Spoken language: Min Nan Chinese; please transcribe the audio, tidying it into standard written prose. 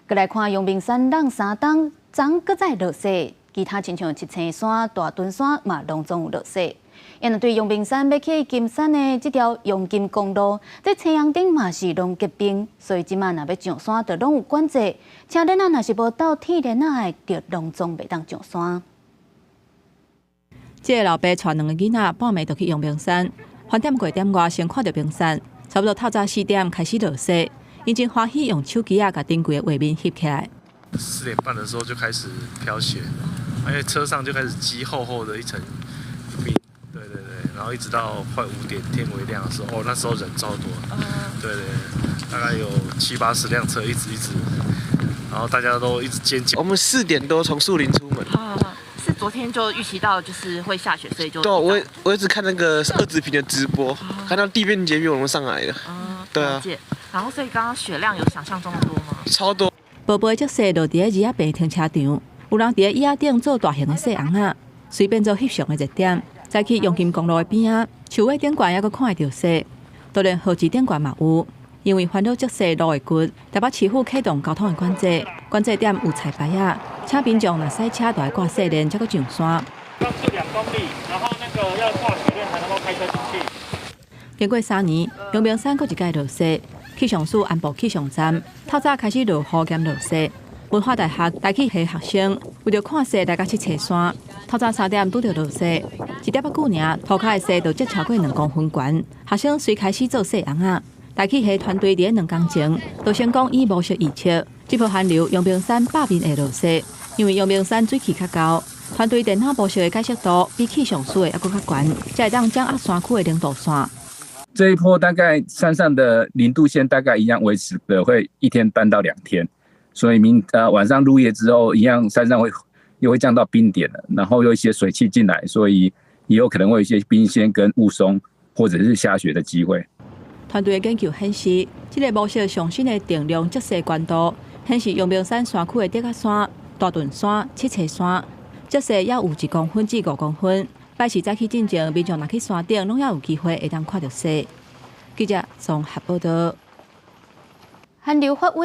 閣來看陽明山櫳三冬，昨閣再落雪，其他親像七星山、大屯山嘛，攏總有落雪。因為對陽明山欲去金山的這條陽金公路，這青陽頂嘛是攏結冰，所以這馬若欲上山，就攏有管制。車輪仔若是無鬥鐵鏈仔的，就攏總袂當上山。這個老爸帶兩个囡仔，半暝就去陽明山，飯點過點外先看著冰山，差不多透早4點開始落雪，𪜶真歡喜用手機仔共頂櫃的畫面翕起來。 4點半的時候就開始飄雪，因為車上就開始積厚厚的一層冰。對對對，然後一直到快5點天微亮的時候，哦，那時候人超多，對對，大概有七八十輛車一直一直，然後大家都一直尖叫。我們4點多從樹林出門。是昨天就預期到就是會下雪，所以就對，我一直看那個二子坪的直播，看到地面結冰，我們上來了。對啊。然後所以剛剛雪量有想象中的多嗎？超多。薄薄的積雪落佇咧二仔坪停車場，有人佇咧椅仔頂做大型的雪尪仔，隨變做翕相的熱點。再去陽金公路的邊仔，樹尾頂懸猶閣看會著雪，當然河池頂懸嘛有。因為煩惱積雪路會滑，台北市府啟動交通的管制，管制點有彩排仔，請民眾若駛車著愛掛雪鏈，才閣上山。上去2公里，然後那個要掛雪鏈才能夠開車進去。經過3年，陽明山閣一擺落雪，氣象署安部氣象站透早開始落雨兼落雪。文化大學大氣系學生為著看雪來到七星山，透早3點拄著落雪，一點仔久爾，塗跤的雪就積超過2公分懸。學生隨開始做雪尪仔。大氣系團隊佇咧2工前，就成功以模式預測，這波寒流陽明山北面會落雪，因為陽明山水氣較高，團隊電腦模式的解析度比氣象署的猶閣較懸，才會當掌握山區的零度線。這一波大概山上的零度線大概一樣維持的會一天半到2天，所以明晚上入夜之後，一樣山上會又會降到冰點了，然後有一些水汽進來，所以也有可能會有一些冰霰跟霧凇或者是下雪的機會。團隊的研究顯示，這個模式上新的定量積雪懸度顯示，陽明山山區的竹仔山、大屯山、七星山積雪猶有1公分至5公分。拜四早起進前，民眾若去山頂，攏猶有機會會當看著雪。記者綜合報道。寒流發威。